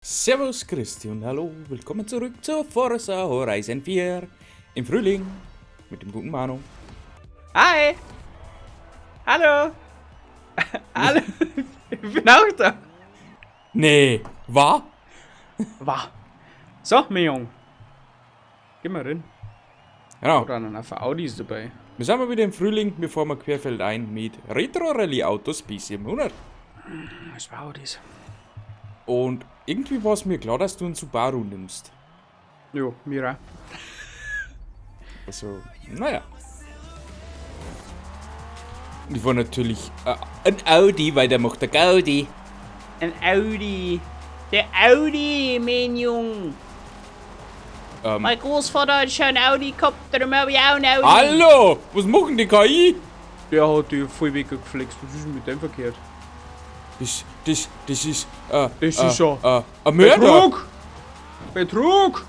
Servus, Christi und hallo, willkommen zurück zu Forza Horizon 4 im Frühling mit dem guten Manu. Hi! Hallo! Hallo! Ich bin auch da! Nee, war? War. So, mein Junge. Geh mal rein. Genau. Oder einen auf Audis dabei. Wir sind mal wieder im Frühling, wir fahren mal querfeldein mit Retro Rally Autos B700. Das war Audis. Und irgendwie war es mir klar, dass du einen Subaru nimmst. Jo, mir auch. Also, naja. Und ich war natürlich ein Audi, weil der macht der Gaudi. Ein Audi. Der Audi, mein Junge. Mein Großvater hat schon ein Audi gehabt, darum hab ich auch ein Audi. Hallo! Was machen die KI? Der hat die voll weggeflext. Was ist denn mit dem verkehrt? Das ist, Das ist ja ein Mörder. Betrug! Betrug!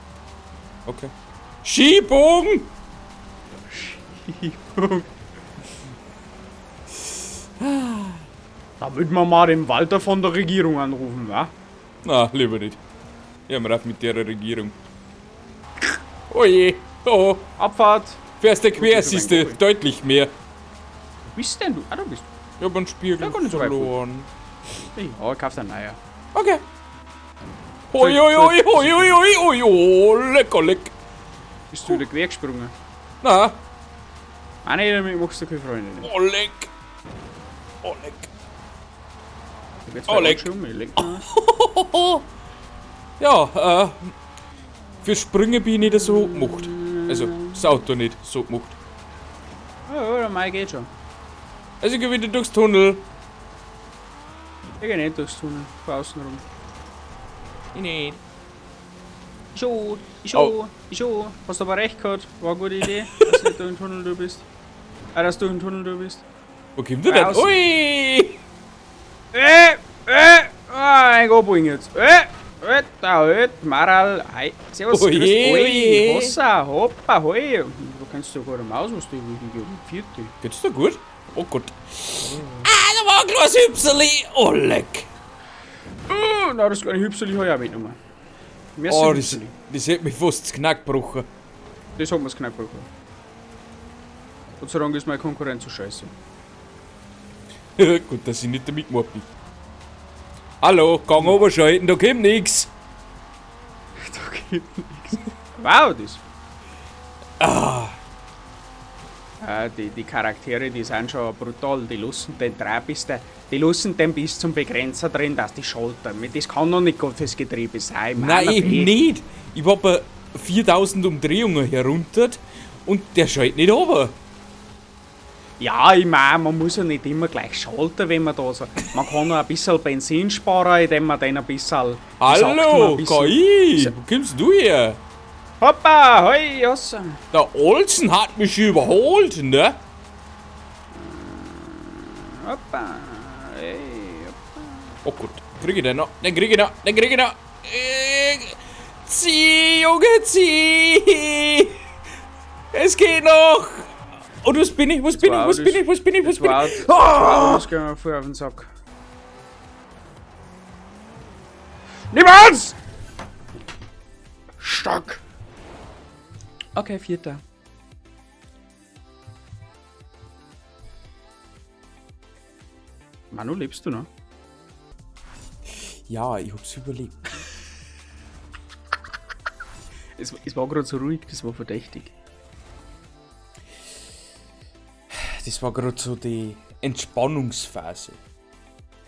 Okay. Schiebung! Schiebung. Da würden wir mal den Walter von der Regierung anrufen, wa? Na, lieber nicht. Ich hab mir auf mit der Regierung. Oh je, oh. Abfahrt! Fährst du quer, das ist siehst du mein Goal. deutlich mehr. Wo bist denn du? Ah, du bist. Ich hab einen Spiegel Ja, gar nicht so weit verloren. Ja, ich kauf dir einen neuen. Okay. Oi, oi, oi, oi, oi, oi, oi, oh, lecker, leck. Bist du wieder quer gesprungen? Na. Ah, nein, damit machst du keine Freunde. Ne? Oh, leck. Oh, leck. Ich jetzt Oh, leck. Schon, ich leck mal. Ja, für Sprünge bin ich nicht so gemacht. Also, das Auto nicht so gemacht. Ja, ja, der Mai geht schon. Also, ich geh wieder durchs Tunnel. Ich geh nicht durchs Tunnel, fahr außen rum. Ich nicht. Schon, Oh. schon. Hast aber recht gehabt, war eine gute Idee, dass du durch den Tunnel du bist. Ah, dass du durch den Tunnel du bist. Wo kommt der denn? Raus. Ui! Ein Goboing jetzt. Da, Maral, hi. Servus, Oje, grüß dich. oje. Hossa, hoppa, hoi. Du kennst ja gar nicht aus, was du hier vierte. Geht's dir gut? Oh Gott. Ah, da war ein kleines Hüpserli. Oh, leck. Oh, na, das kleine Hüpserli hab ich auch mitgenommen. Merci, Oh, Hüpserli. das hätte mich fast das Knack gebrochen. Das hat mir's Knack gebrochen. Gott sei Dank ist meine Konkurrenz so scheiße. Gut, dass ich nicht damit gemacht bin. Hallo, Gang überschalten, da kommt nix. Da kommt nix. Wow, das. Ah. Die Charaktere, die sind schon brutal. Die lassen den Dreh die lassen den bis zum Begrenzer drin, dass die schalten. Das kann doch nicht gut fürs Getriebe sein. Nein, Meiner eben Weh. nicht. Ich hab bei 4000 Umdrehungen herunter und der schaltet nicht runter. Ja, ich mein, man muss ja nicht immer gleich schalten, wenn man da so. Man kann auch ein bisschen Benzin sparen, indem man den ein bisschen. Wie sagt man, Hallo, ein bisschen KI, wo kommst du her? Hoppa, hoi, Jossa. Der Olsen hat mich überholt, ne? Hoppa, ey, hoppa. Oh Gott, krieg ich den noch? Den krieg ich noch, den krieg ich noch. Zieh, Junge, zieh! Es geht noch! Und was bin ich, was bin ich, was bin ich, was bin ich, was bin ich? Ah! Das gehen wir voll auf den Sack. Niemals! Stark! Okay, vierter. Manu, lebst du noch? Ja, ich hab's überlebt. Es war grad so ruhig, das war verdächtig. Das war grad so die Entspannungsphase.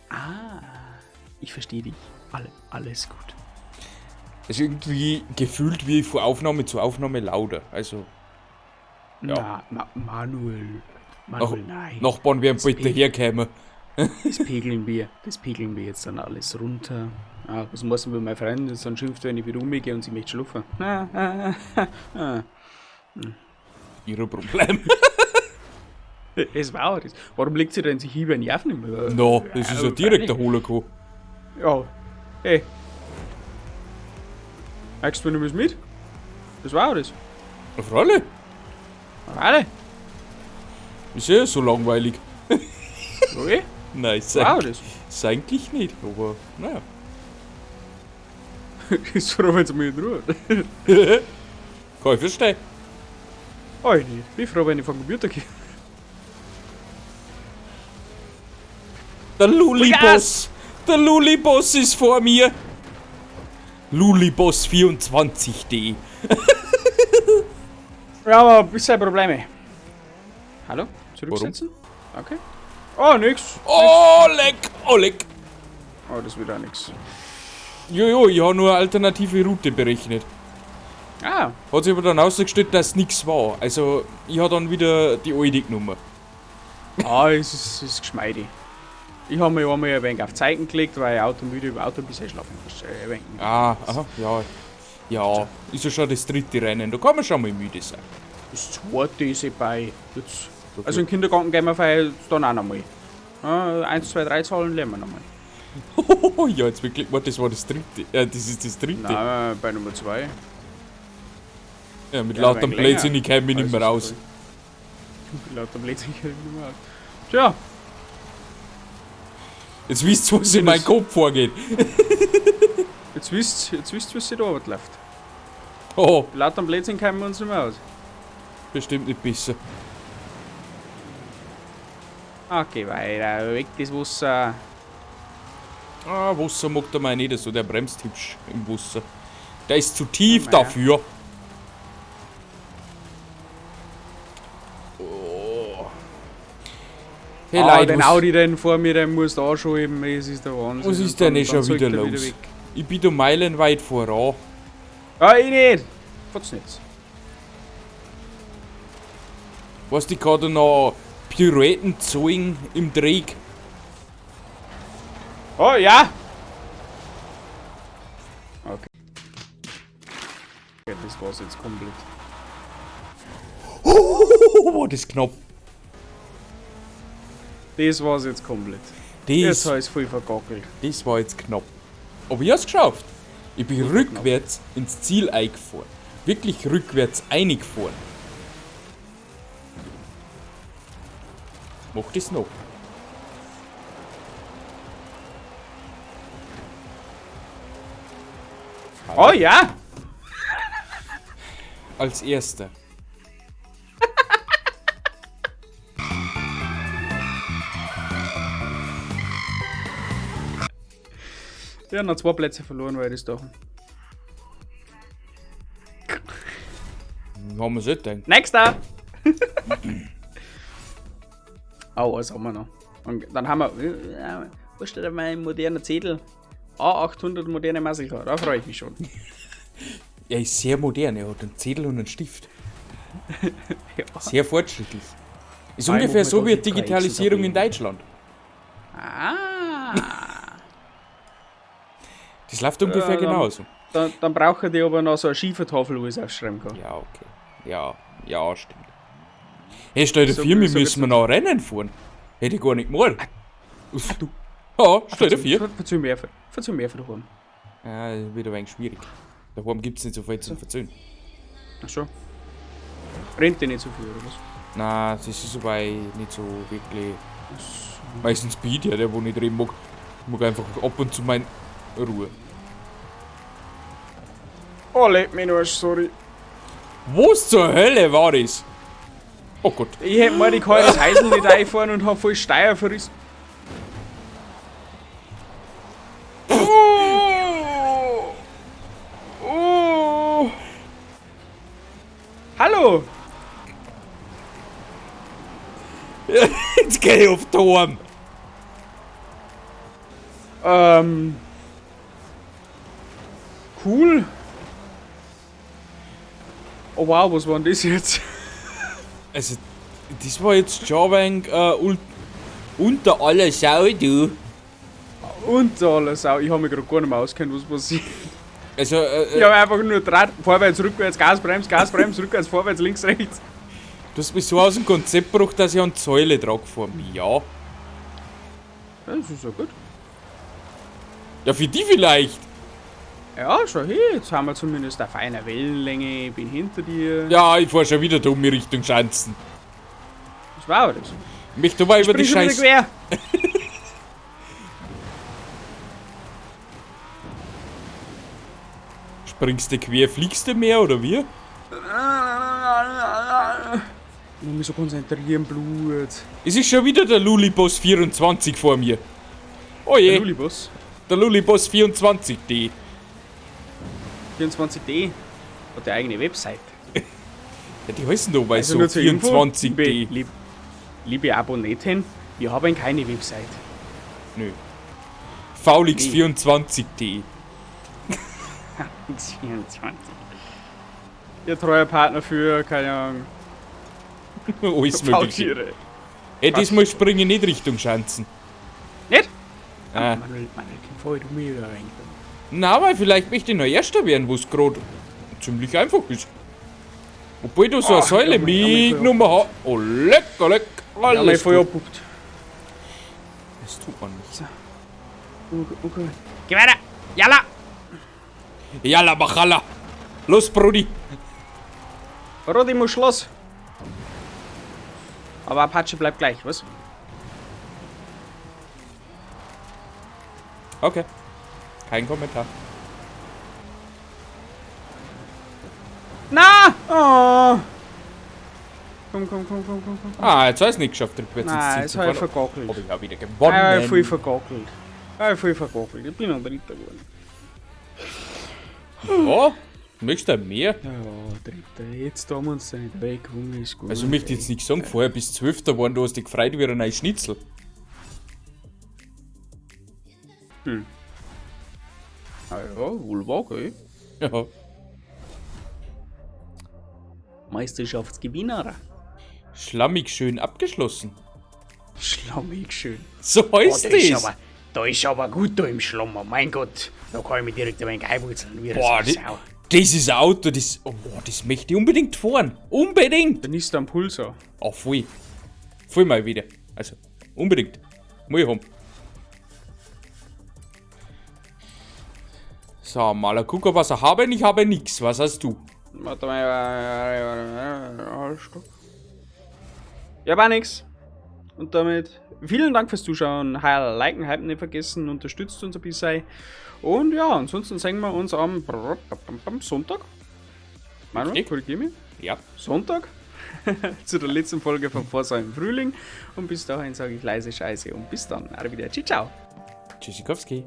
Ah, ich verstehe dich. Alles gut. Es ist irgendwie gefühlt wie von Aufnahme zu Aufnahme lauter. Also, ja. Na, Manuel. Manuel, nein. Nachbarn werden Das bald daherkommen. Das pegeln wir jetzt dann alles runter. Ah, was muss denn bei meiner Freundin dann schimpft, wenn ich wieder umgehe und sie möchte schlafen? Ah, ah, ah. Ihre Problem. Es war auch das. Warum legt sie denn sich hier, wenn ich aufnehme? No, das ist ja direkt der Holocaust. Ja. Hey. Merkst du, du nimmst mit? Das war auch das. Na, freilich. Freilich. Ist ja so langweilig. Okay. Nein, ist War auch das. eigentlich nicht, aber naja. Ist froh, wenn sie mich in Ruhe. Kann ich verstehen. Oh, ich nicht. Bin froh, wenn ich vom Computer gehe. Der Lulli-Boss! Der Lulli-Boss ist vor mir! Lulli-Boss 24D. Ja, aber bisher Probleme. Hallo? Zurücksetzen? Okay. Oh, nix. Oh, leck! Oh, leck! Oh, das wird auch nix. Jojo, ich habe nur eine alternative Route berechnet. Ah, Hat sich aber dann ausgestellt, dass nichts war. Also, ich habe dann wieder die alte genommen. Ah, es ist geschmeidig. Ich habe mir einmal ein wenig auf Zeiten gelegt, weil ich automüde im Auto bisher schlafen muss. Ein wenig. Ah, aha, ja. Ja, ist ja schon das dritte Rennen, da kann man schon mal müde sein. Das zweite ist eh bei. Jetzt, also im Kindergarten gehen wir vielleicht dann auch nochmal. Ja, 1, 2, 3 Zahlen lernen wir nochmal. Ja, jetzt wirklich, warte, das war das dritte. Ja, das ist das dritte. Nein, bei Nummer 2. Ja, mit Ja, lauter ein wenig Blödsinn, länger. ich käme mich nicht mehr raus. Mit lauter Blödsinn käme ich nicht mehr raus. Tja, Jetzt wisst ihr, was in meinem Kopf vorgeht. jetzt wisst ihr, was sich da läuft. Oh, Mit lauter Blödsinn kämen wir uns nicht mehr aus. bestimmt nicht besser. Okay, weiter, weg das Wasser. Ah, Wasser mag der mal nicht so, der bremst hübsch im Wasser. Der ist zu tief Ja. dafür. Oh. Hey Ah, Leute, den was, Audi, den vor mir, den musst du anschauen, das ist der Wahnsinn. was ist Und denn eh schon dann zeigt wieder er los? weg. Ich bin da meilenweit voran. Ah, ich nicht! Fotznetz. Weißt du, ich kann da noch Pirouetten zeigen im Dreck. Oh ja! Okay. Okay, das war's jetzt komplett. Oh, war das knapp. Das war's jetzt komplett. Jetzt Das, hab ich's voll vergackelt. das war jetzt knapp. Aber ich hab's geschafft. Ich bin rückwärts ins Ziel eingefahren. Wirklich rückwärts eingefahren. Mach das noch. Oh ja! Als erster. Ich hab noch 2 Plätze verloren, weil ich das da hab. Haben wir's nicht gedacht. Nächster! Oh, was haben wir noch? Und dann haben wir. Wo steht denn mein moderner Zettel? A800 moderne Muscle Car, da freue ich mich schon. Er ist sehr modern, er hat einen Zettel und einen Stift. Ja. Sehr fortschrittlich. Ist Ah, ich ungefähr mach mir so da wie die drei Digitalisierung in Excel-Tabellen. Deutschland. Ah! Das läuft ungefähr Ja, dann- genauso. Dann brauche ich aber noch so eine Schiefertafel, wo ich es aufschreiben kann. Ja, okay. Ja, ja, stimmt. Hey, stell dir So- vor, wir so müssen noch Rennen fahren. Hätte ich gar nicht gemacht. du. Ja, stell dir vor. Verzeih mehr, verzeih mehr von daheim. Ja, wird ein wenig schwierig. Daheim gibt es nicht so viel zum Verzögern. Ach so. Rennt die nicht so viel, oder was? Nein, das ist soweit nicht so wirklich. Meistens bin ich der, der wo nicht reden mag. Ich mag einfach ab und zu meine Ruhe. Oh, leck mich nur, sorry. Was zur Hölle war das? Oh Gott. Ich hätte mal die das Heisel nicht einfahren und hab voll Steier verrissen. Oh. Oh. Hallo! Jetzt geh ich auf die Arm. Cool. Oh wow, was war denn das jetzt? Also, das war jetzt schon ein wenig unter aller Sau, du. Unter aller Sau. Ich hab mich grad gar nicht mehr auskennt, was passiert. Also, Ich hab einfach nur Draht, vorwärts, rückwärts, Gas, Brems, Gas, Brems, rückwärts, vorwärts, links, rechts. du hast mich so aus dem Konzept gebracht, dass ich an die Säule dran gefahren bin. Ja. Ja, das ist ja gut. Ja, für die vielleicht. Ja, schau her, jetzt haben wir zumindest eine feine Wellenlänge, ich bin hinter dir. Ja, ich fahr schon wieder da um Richtung Schanzen. Das war aber das. Ich möchte aber über die Spring schon wieder Scheiß... quer. Springst du quer, fliegst du mehr oder wie? Ich muss mich so konzentrieren, Blut. Es ist schon wieder der Luliboss 24 vor mir. Oh je. Der Luliboss? Der Luliboss 24D. 24D? Hat der eigene Website. Ja, die heißen doch bei Also so nur zur Info, 24D. Liebe Abonnenten, wir haben keine Website. Nö. VLX24D. 24. Ihr treuer Partner für, keine Ahnung, Alles mögliche. Faultiere. Ey, diesmal springe ich nicht Richtung Schanzen. Nicht? Ah. Manuel, Manuel, komm voll, du mir da rein. Na, weil vielleicht möchte ich noch Erster werden, wo es gerade ziemlich einfach ist. Obwohl du so eine Ach, Säule ja, mein- ja, mein mich voll genommen hast. Oh, lecker, lecker. Ja, mein Alles voll gut. abpuppt. Das tut man nicht. Okay, okay. Geh weiter! Jalla! Jalla, machalla. Los, Brudi. Rodi muss Schloss. Aber Apache bleibt gleich, was? Okay. Kein Kommentar. Na! Oh! Komm, komm, komm, komm, komm, komm. Ah, jetzt habe ich es nicht geschafft, rückwärts ins Nein, Ziel jetzt zu habe ich fahren. vergackelt. Hab ich auch wieder gewonnen. Ah, ich voll vergackelt. Ah, ich voll vergackelt. Ich bin noch Dritter geworden. Ja, möchtest du mehr? Ja, Dritter. Jetzt tun wir uns da nicht weg. Hunger ist gut. Also, ich möchte jetzt nicht sagen, vorher bis 12. geworden, du hast dich gefreut wie ein neues Schnitzel. Ah ja, wohl wahr, gell? Ja. Meisterschaftsgewinner. Schlammig schön abgeschlossen. Schlammig schön. So heißt Oh, da ist das. aber, da ist aber gut da im Schlammer. Mein Gott, da kann ich mich direkt ein wenig einwurzeln. Wie Boah, das Sau. das ist ein Auto, das, oh, boah, das möchte ich unbedingt fahren. Unbedingt. Dann ist da ein Pulsar. Oh, voll. Voll mal wieder. Also, unbedingt. Muss ich haben. So, mal gucken, was ich habe. Ich habe nichts. Was hast du? Warte mal, stopp. Ja, war nix. Und damit vielen Dank fürs Zuschauen. Liken, hypen nicht vergessen, unterstützt uns ein bisschen. Und ja, ansonsten sehen wir uns am Sonntag. Manuel, korrigier mich. Ja. Sonntag. Zu der letzten Folge von Forsa im Frühling. Und bis dahin sage ich leise Scheiße und bis dann. Arrivederci, ciao. Tschüssikowski.